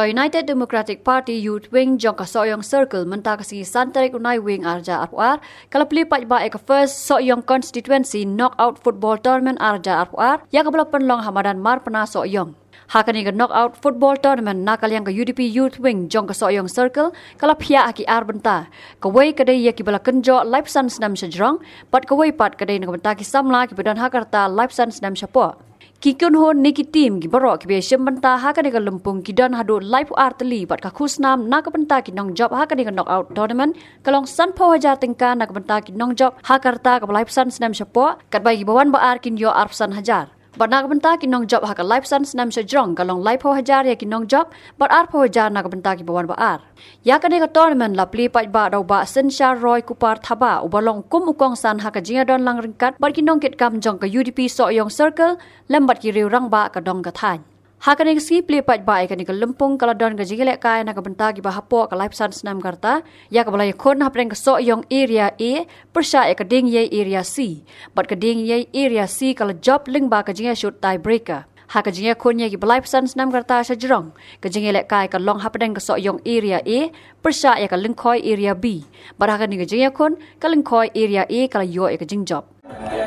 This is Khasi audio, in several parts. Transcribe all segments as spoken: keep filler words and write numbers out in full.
United Democratic Party Youth Wing jong ka Sohiong Circle mynta ka sngi san tarik u Naiwieng ar hajar arphew ar ka la plie paidbah ïa ka first Sohiong Constituency Knockout Football Tournament ar hajar arphew ar ïa kaba la pynlong ha madan Marpna Sohiong. Ha kane ka Knockout Football Tournament na ka liang ka U D P Youth Wing jong ka Sohiong Circle ka la phiah ha ki ar bynta. Kawei ka dei ïa kiba la kynjoh laiphew san snem shajrong, bad kawei pat ka dei na ka bynta ki samla kiba don ha ka rta laiphew san snem shapoh. Ki kynhun ne ki team ki baroh kiba ïashim bynta ha kane ka lympung ki don haduh laiphew ar tylli, bad ka khusnam na ka bynta ki nongjop ha kane ka Knockout Tournament ka long sanphew hajar tyngka na ka bynta ki nongjop ha ka rta kaba laiphew san snem shapoh, katba kiba wan ba ar kin ïoh arphew san hajar. Bad na ka bynta ki nongjop ha ka laiphew san snem shajrong ka long laiphew hajar ïa ki nongjop, bad arphew hajar na ka bynta kiba wan ba ar. Ïa kane ka tournament la plie paidbah da u Bah Synshar Roy Kupar Thabah uba long kum u kongsan ha ka jingïadon lang ryngkat bad ki nongkitkam jong ka U D P Sohiong Circle lem bad ki riew rangbah ka dong ka thaiñ. Ha kane ka sngi plie paidbah ïa kane ka lympung ka la don ka jingïalehkai na ka bynta kiba hapoh ka laiphew san snem ka rta, ïa kaba la ïakhun hapdeng ka Sohiong Area A pyrshah ïa ka Diengiei Area C. Bad ka Diengiei Area C ka la jop lyngba ka jingïashut tiebreaker. Ha ka jingïakhun ïa kiba laiphew san snem ka rta shajrong, ka jingïalehkai ka long hapdeng ka Sohiong Area A pyrshah ïa ka Lyngkhoi Area B. Bad ha kane ka jingïakhun ka Lyngkhoi Area A ka la ïoh ïa ka jingjop.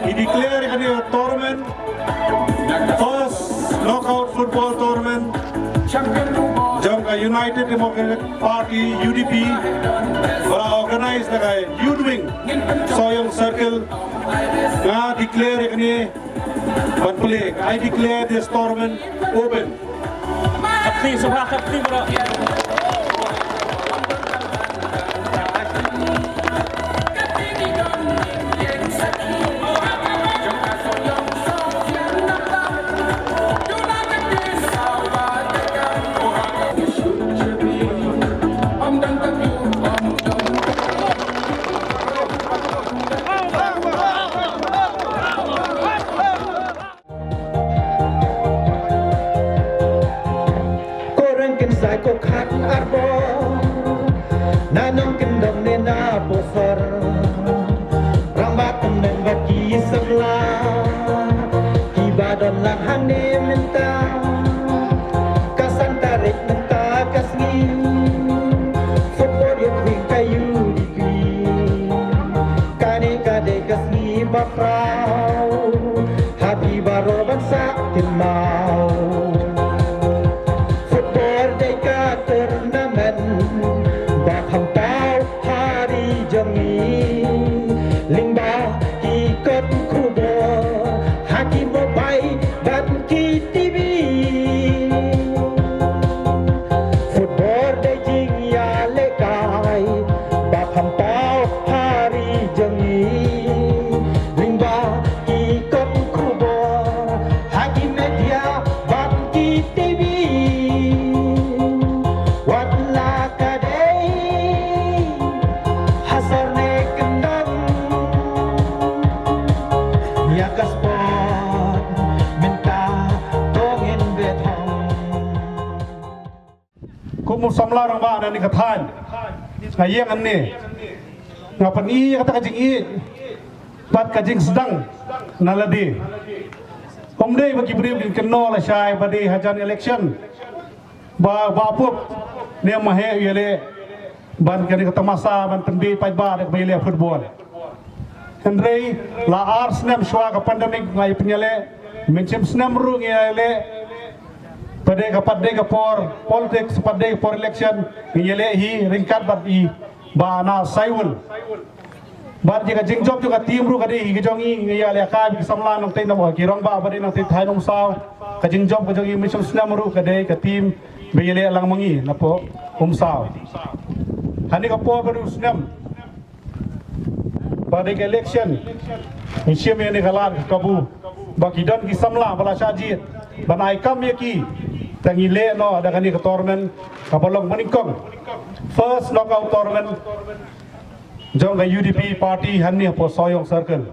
Ngi declare ïa kane ka tournament first knockout football tournament jong ka United Democratic Party, U D P, ba la organize da ka Youth Wing Sohiong Circle. Nga declare ïa kane ban plie. I declare this tournament open. Khatni sabha khatni bro. Ko reng kin sai ko khat arbor, na nong kin dong ne na posor. Rang ba kum neng ba ki samla, ki ba don lang hang ne mynta. Ka san tarik mynta ka sngi, football ïa phi ka U D P. Kane ka dei ka sngi ba khraw ha phi baroh ban sah kynmaw. Football dei ka tournament ba kham paw ha ri jong ngi. Lyngba ki kot khubor ha ki mobile bad ki T V. Football dei jingïalehkai ba kham paw ha ri jong ngi. Lyngba ki kot khubor ha ki media bad ki T V. Wat la ka dei ha sor ne kyndong, ïa ka sport mynta to ngin beh thong. Kum u samla rangbah na kane ka thaiñ, nga ïeng hangne, nga pyni ïa kata ka jingïeit bad ka jingsdang na lade. Ym dei ba ki briew kin kynnoh lashai ba dei hajan election ba, ba pup ne ma heh ïaleh ban kane ka tamasa ban pynbiej paidbah da kaba ïaleh football. Hynrei la ar snem shuwa ka pandemic ngi la ïa pynïaleh, mynshem snem ruh ngi ïaleh. Pat dei ka, pat dei ka por politics, pat dei ka por election, ngi ïaleh hi ryngkat bad i Bah Nah Saiwul. Bad ïa ka jingjop jong ka team ruh ka dei hi ka jong ngi, ngi ïaleh ka ki samla nongtei nongtei, ki rangbah ba dei nongtei thaiñ Umsaw. Ka jingjop ka jong ngi mynshem snem ruh ka dei ka team ba ïaleh lang ma ngi napoh Umsaw. Hangne ka por ba dei u snem ba dei ka election, ngi shim ïa kane ka lad ka kabu ba ki don ki samla ba la shah jied ban ai kam ïa ki. Te ngi leh noh da kane ka tournament kaba long banyngkong, first knockout tournament jong ka U D P party hangne hapoh Sohiong Circle.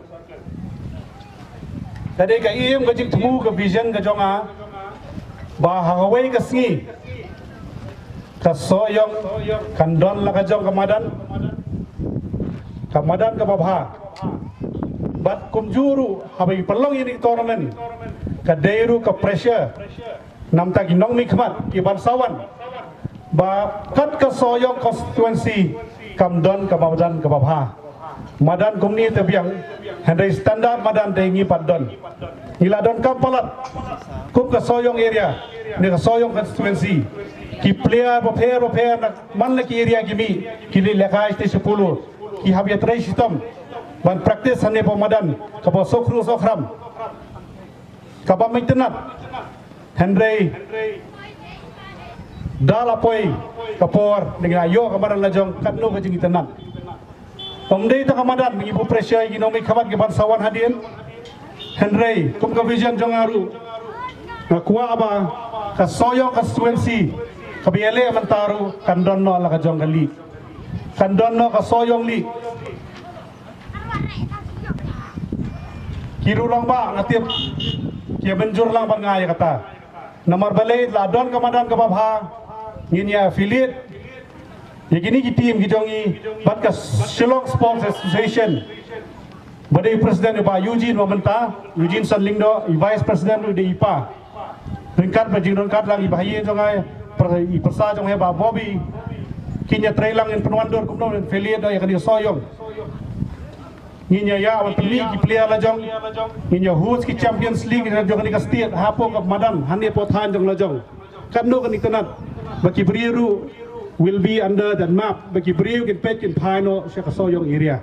Ka dei ka aim, ka jingthmu, ka vision ka jong nga ba ha kawei ka sngi ka Sohiong kan don la ka jong ka madan, ka madan kaba bha. Bad kumjuh ruh haba ngi pynlong ïa kane ka tournament ka dei ruh ka pressure na bynta ki nongmihkhmat ki ban sa wan. ba kat ka Sohiong constituency kam don ka madan kaba bha. Madan kumne te biang, hynrei standard madan te ngi pat don. Ngi la donkam palat kum ka Sohiong area ne ka Sohiong constituency, ki player bapher bapher na man la ki area ki mih, ki leit lehkai sha sha Polo, ki hap ïatrei shitom ban practice hangne hapoh madan kaba sokru sokram, kaba mynta nat. Hynrei da la poi ka por, ngi la ïoh ka madan la jong, katno ka jingitynnad. Ym dei tang ka madan, ngi buh pressure ïa ki nongmihkhmat kiban sa wan hadien. Hynrei kum ka vision jong nga ruh, nga kwah ba ka Sohiong constituency kaba ïaleh mynta ruh kan don noh la ka jong ka league. Kan don noh ka Sohiong League. Ki ruh long ba nga tip ki ïa mynjur lang ban nga ïa kata. Namar balei, la don ka madan kaba bha, ngin ïa affiliate ïa kine ki team ki jong ngi bad ka Shillong Sports Association. Ba dei president u Bah Eugene ba mynta, Eugene San Lyngdoh, i vice president u dei i pa. Ryngkat bad jingryngkat lang i bahaïing jong nga, i pyrsa jong nga Bah Bobby. Kin ïatrei lang, ngin pynwandur kumno ngin affiliate ïa kane ka Sohiong. Ngin ïa ïa wan pynmih ki player la jong. Ngin ïa host ki Champions League jong kane ka state hapoh ka madan, hangne hapoh thaiñ jong la jong. Katno kan itynnad, ba ki briew ruh will be under that map, ba ki briew kin peit kin phai noh sha ka Sohiong area.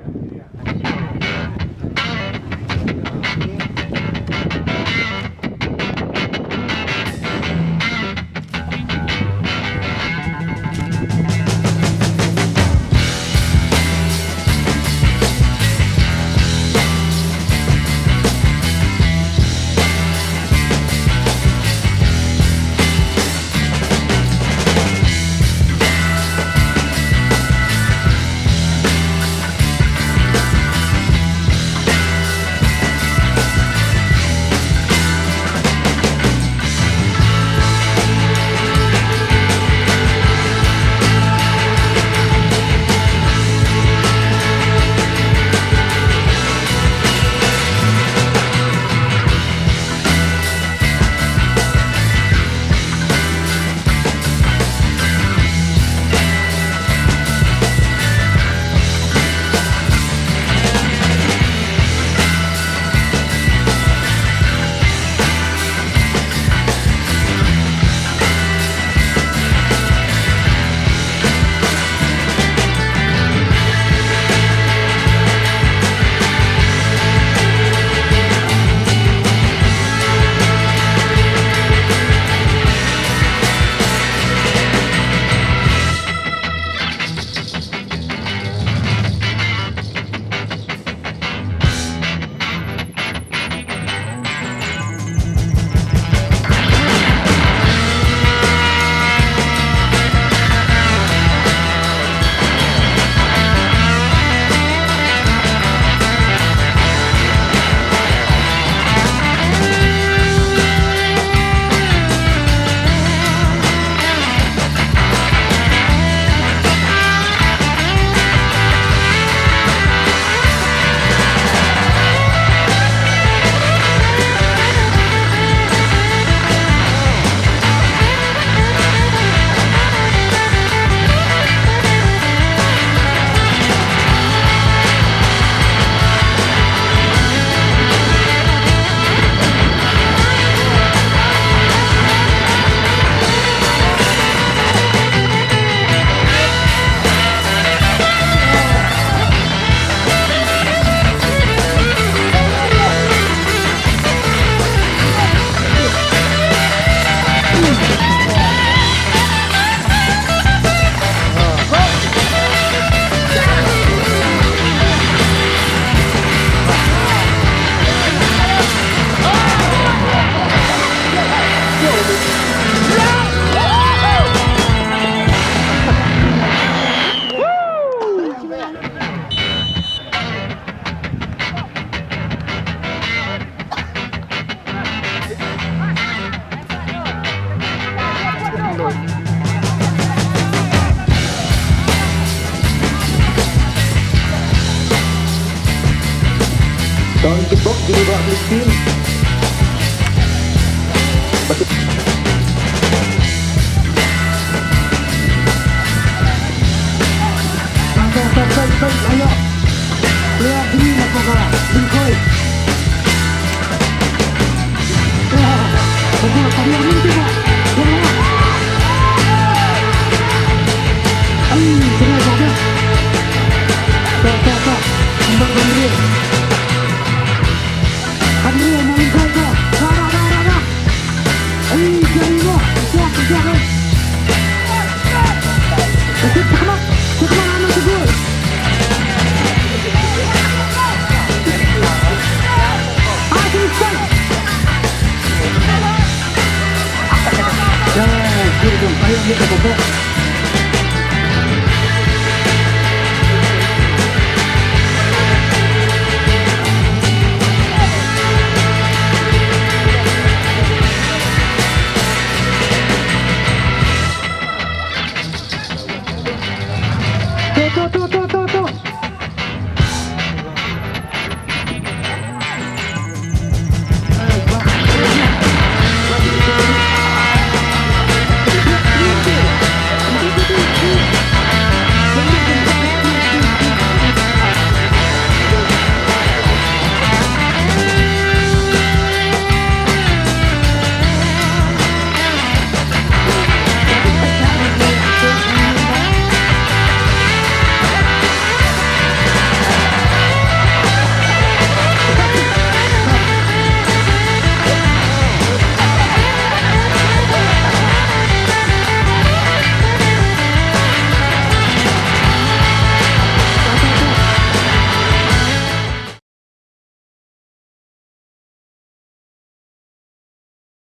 Tang jebok julu ba Filistin. Batu. Ya, ya, ya, ya, ya, ya, ya.